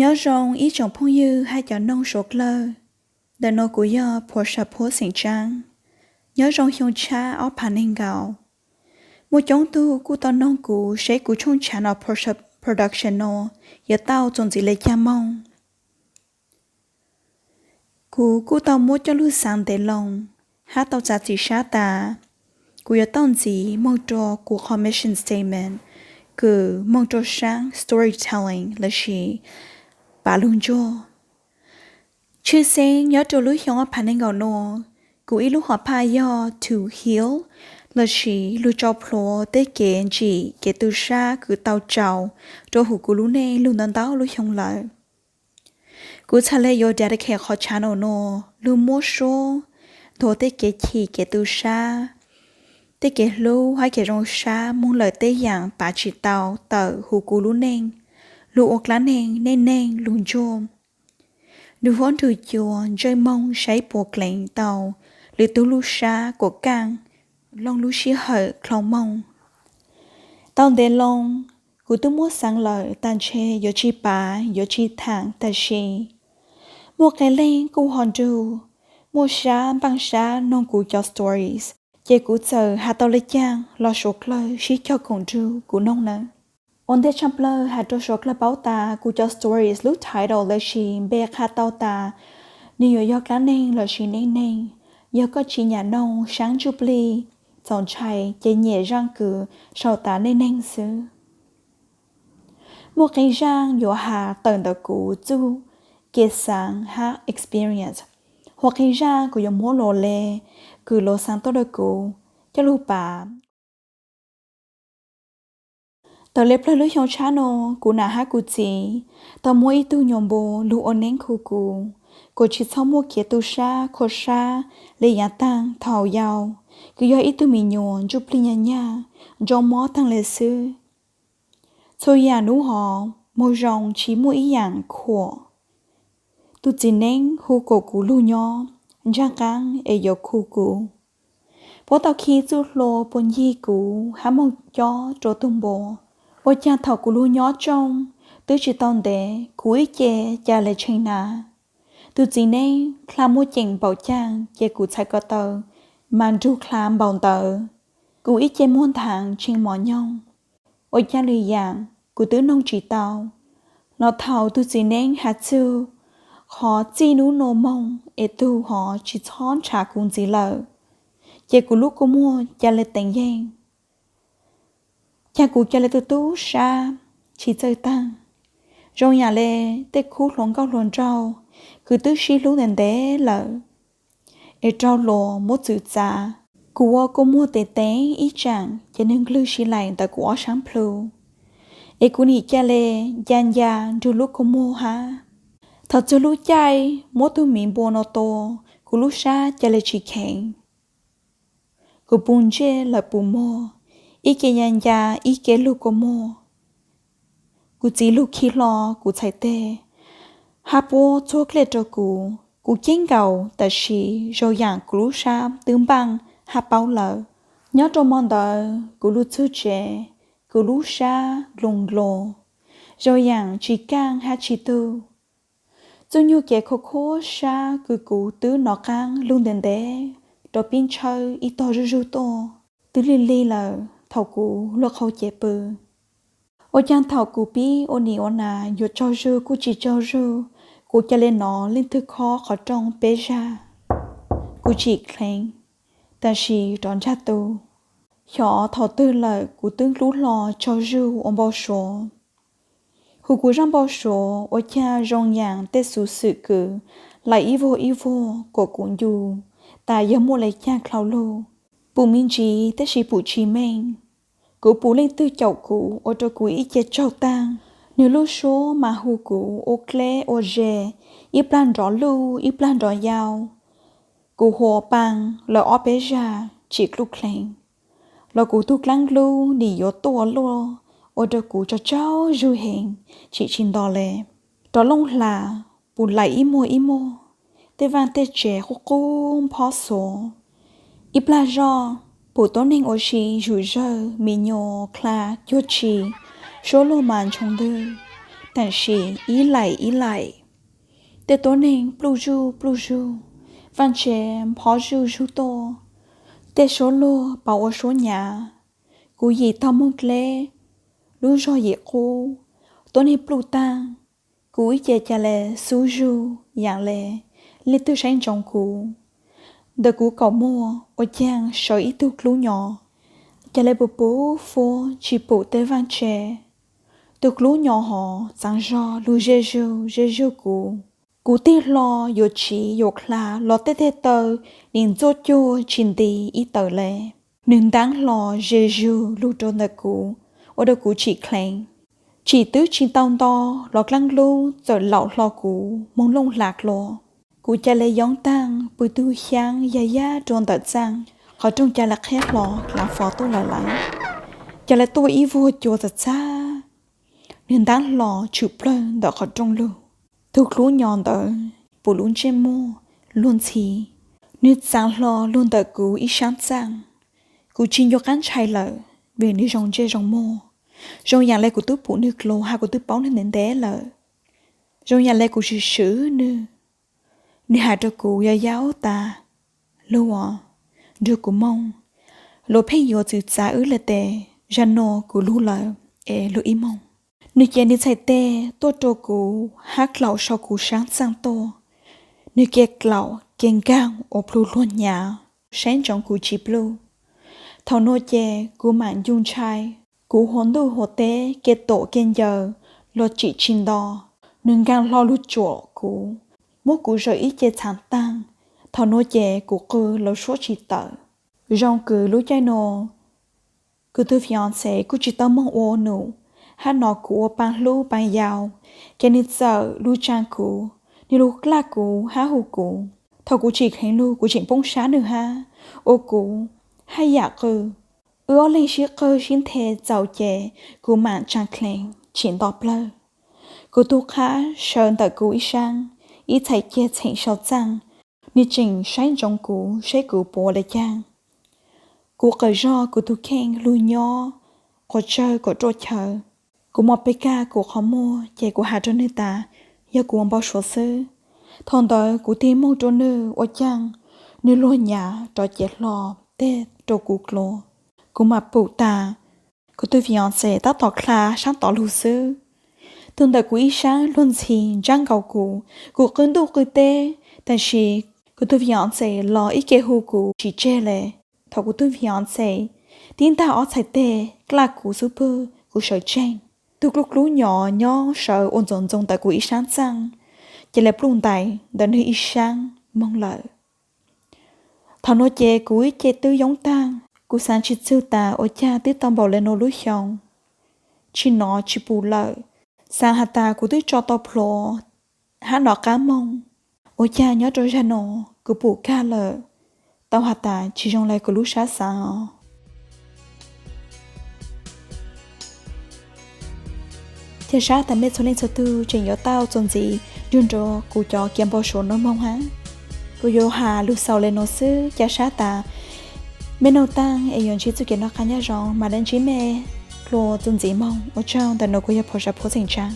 Nyob zoo ib tsoom phooj ywg hab cov noog suav dlawg. Ntawm nuav kuv yog Portia Phuab xeem Tsaab. Nyob zoo xyoo tshab ob phav neeg nkaum. Muaj coob tug kuj tau noog kuv seb kuv tshooj channel Portia Production nuav yuav tau txuas ntxiv le caag moog. Kuv kuj tau muab coj lug xaav ntev loo hab tau txav txim sab tas kuv yuav tau ntxiv moog rua kuv qhov mission statement kws moog rua saab storytelling lossis pav lug ntsuag. Tshwj xeeb nyob rua lub xyoo ob phav neeg nkaum nuav, kuv ib lub hom phaj yog to heal lossis lug tso plhuav tej kev ntsim kev tu sab kws tau tsaus rua huv kuv lub neej lug ntau ntau lub xyoo lawm. Kuv txhad le yuav dedicate qhov channel nuav lug muab suab nthuav tej kev chim kev tu sab, tej kev hlub hab kev zoo sab moog lawm tej yaam pav tsi tau tawm huv kuv lub neej, lug ua dlaab neeg neej neeg lug ntsuag. Nrug huab nrug cua ntsej moog saib puas dleev tau lwm tug lub sab kuas kaaj loog lub sij hawm dlhau moog. Tau ntev loo, kuv twb muab xaav lawm tas ntshe yuav tsi pav yuav tsi thaam, tab sis muaj qee leej kuj ho nrug muaj sab npaaj sab noog kuv cov stories, ces kuv txawm has tau le caag los suav dlawg sib cog koom nrug kuv noog nawb. Ua ntej tshaj plawg has rua suav dlawg paub tas kuv cov stories lub title lossis npe qha tau tas nwg yuav yog dlaab neeg lossis neej neeg. Yog koj tsi nyam noog saab ntsuj plig txaus ntshai ces nyem zaaj kws sau tas neej neeg xwb. Muaj qee zaaj yuav has tawm ntawm kuv txuj kev xaav hab experience, hos qee zaaj kuv yuav muab lus le kws lawv xaav tuaj rua kuv coj lug pav. Tawm le plawg lub xyoo tshab nuav, kuv nam hab kuv txiv tau muab ib tug nyuas npua lug ua neeb khu kuv, kuas tsi txhob muaj kev tu sab khua sab le yaav taag thaum yau, kws yog ib tug me nyuam ntsuj plig nyag nyag, ntsoo mob taag le xwb. Txhua yaam nub hov moog zoo tsi muaj ib yaam khuam. Tug txiv neeb hu kuas kuv lug nyob ntsag qaab es yuav khu kuv, puab tau khi txuj hlua puag ncig kuv hab moog cob rua tug npua. Ua caag thaum kuv lug nyob tsooj twb tsi tau ntev, kuv ib ce ca le tshee nav. Tug txiv neeb dlha muaj ceem npaum caag ces kuv txhais ko taw mas nrug dlha npaum ntawd. Kuv ib ce muag nthav tshee mos nyoog. Ua caag lwm yaam kuv twb noog tsi tau, los thaum tug txiv neeb has txug qhov txij nub nua moog es tug hov tsi txhob nrhav kuv ntxiv lawm, ces kuv lub kua muag ca le teev yeej. Ca kuv ca le tub tub sab tsi txawj taag, zoo yaam le tej khub hluas nkauj hluas nraug kws twb sib hlub ntev ntev lawm es raug luas muab txwv txav. Kuv ua kua muag teev teev ib tsaam ces nwg nklwg si laim ntawm kuv ob saab plhu, es kuv nim ca le nca nca nrug lub kua muag hab. Thaum txug lub caij muab tug miv npua no tua, kuv lub sab ca le tsi kheev. Kuv pus ntsej lawm pus muag, ib ke nca nca ib ke lug kua muag. Kuv txiv lug khi hlo kuv txhais teg hab puab txuag dlej rua kuv. Kuv ceeb nkaus tab sis zoo yaam kuv lub sab twb npaaj hab paub lawm. Nyob rua mo ntawd kuv lug txug tsev, kuv lub sab nplua nplua, zoo yaam tsi kaaj hab tsi tug. Txuj nyuag kev khuv khuab sab kws kuv twb nov qaab lug ntev ntev rua pib ntshawb ib tog zuj zug tuaj twb lig lig lawm thaum kuv luag qhau cev pw. Ua caag thaum kuv pib ua nim ua nas yuav tsaug zug kuj tsi tsaug zug, kuv ca le nov leej twg khob qhov rooj peb zag. Kuv tsim dheev, tab sis rov ntsag tu. Xyov thaum twg lawm kuv twb dlub hlo tsaug zug ua npau suav. Hu kuv zaj npau suav ua caag zoo yaam tej xuv xwm kws laim ib vuag ib vuag kuas kuv ncu tas yog muaj le caag dlhau lug. Pum me ntsis tab sis pum tsis meej. Kuv pum leej twg caum kuv ua rua kuv ib ce tsaug taag. Nwg lub suab mas hu kuv ua dleb ua ze, ib plag nrov luj ib plag nrov yau. Kuv huas paa lawm ob peb zag tsim dluj dleev, los kuv tug dlaab dlub nim yuav tuaj luaj ua rua kuv tsaug tsaug zug heev, tsim tsis nto le. Rov looj hla, pum laim ib muag ib muag, tej vaaj tej tsev qub qub nphob xuav. Ib plag zoj, pum tuab neeg ua si zug zawg, me nyuam dlha cuag tshis, suab luag mas ntsoo ntwg. Tam sim ib laim ib laim, tej tuab neeg pluj zuj pluj zug, vaj tse nphob zuj zug tuaj, tej suab luag pauv ua suab nyav. Kuv yim taug moog dleb, lub zog yim qub, tuab neeg pluj taag. Kuv ib ce ca le xub zug yaam le leej twg saib ntsoov kuv. Ntawm kuv kaum muag ua caag sawv ib tug dlub nyom, ca le puv puv fuab tsi pum tej vaaj tse. Tug dlub nyom hov txaav zog lug ze zug ze zug kuv. Kuv tig hlo yuav tsiv yuav dlha los tej teg taw nim ntxuaj cuag tsi nti ib tawm le. Nwg ntaab hlo ze zug lug rua ntawm kuv, ua rua kuv tsim khleev. Tsim twb tsi tau nto los dlaab lub txawm laum hlo kuv moog looj hla dlua. Kuv ca le yoob taag pw tug xyaab yag yab rua ntawm txaaj, qhov rooj ca le qhiab hlo laav fov tuaj lawm lawm. Ca le tuaj ib vuag cua txag txag, nwg ntaab hlo tshwm plawg ntawm qhov rooj lug. Tug dlub nyom ntawd pum lub ntsej muag luag ntxhi, nwg txaav hlo lug ntawm kuv ib saab txaaj. Kuv tsi ncu qaab ntshai lawm vim nwg zoo ntsej zoo muag, zoo yaam le kuv tub pum nwg dlua has kuv tub paub nwg ntev ntev lawm, zoo yaam le kuv swm swm nwg. Nwg has rua kuv yog yaub tas, lug ua nrug kuv moog, luas pheej yuav txwv txav wb le tes, zag nuav kuv lug lawm es lug ib moog. Nwg ca nwg txhais teg tuaj rua kuv hab dlaum sau kuv saab txaaj tuaj. Nwg ca dlaum ca nkaag ua plhu luag nyav saib ntsoov kuv tsi pluj. Thaum nuav ces kuv maam ncu ntshai, kuv huv ntuj huv teb ca tuam ca ncaws los tsim tsi nto. Nwg nkaag hlo lug tsuam kuv, muab kuv zawm ib ce txhaav taag. Thaum nuav ces kuv qw los suab tsi tawm. Zoo kws lub caij nuav kuv tug fiav ntxes kuj tsi tau moog ua num, hab nov kuv ua paa hlub paa yau, ces nwg txawm lug tsaa kuv, nwg lug dlaj kuv hab hu kuv. Thaum kuv tsim dheev lug kuv tseem poob sab nwg hab, ua kuv haj yam qw. Wb ob leeg sib qw sib nthe txaus ces kuv maam tsaa dheev tsim nto plawg. Kuv tug qhab sawv ntawm kuv ib saab, ib txhais ceg txheem sau txaaj, nwg tseem saib ntsoov kuv saib kuv puas le caag. Kuv qawm zog kuv tug kheej lug nyob quas tsawg kuas ruaj chaw. Kuv mos pes kag kuv qhov muag ces kuv has rua nwg tas yog kuv ua npau suav xwb. Thaum ntawd kuv tig moog rua nwg ua caag, nwg luag nyav rov cev hlo teg rua kuv dlua. Kuv maam pum tas kuv tug fiav ntxes tab tom dlha saab tod lug xwb. Tug ntawm kuv ib saab luag ntxhi ntsaab nkaus kuv, kuv qw ntuj qw teb, tab sis kuv tug fiav ntxes los ib ke hu kuv tsi tseg le. Thaum kuv tug fiav ntxes tib ntag ob txhais teg dlaj kuv xub pwg kuv sawv tsees. Tug dlub dlub nyom nyob sawv ua ntxoov ntxoo ntawm kuv ib saab txaaj, ca le pluj ntais ntawm nwg ib saab moog lawm. Thaum nuav ces kuv ib ce twb yoob taag, kuv xaav tsi txug tas ua caag twb tau npaum le nuav lub xyoo, tsi nov tsi pum lawm. Xaav has tas kuv twb tso tau plhuav hab nov qaab moog, ua caag nyob rua zag nuav kuv pum kag lawm, tau has tas tsi zoo le kuv lub sab xaav os. Ca sab tas mej txhua leej txhua tug tseem yuav tau txuas ntxiv nrug nrua kuv cov kev npau suav nuav moog hab. Kuv yuav has lug xaus le nuav xwb, ca sab tas mej noog taag es yuav ntsib txuj kev noj qab nyob zoo, maam le ntsib mej dlua txuas ntxiv moog. Ua tsaug, ntawm nuav kuv yog Phoo Sab Phuab Xeem Tshaab.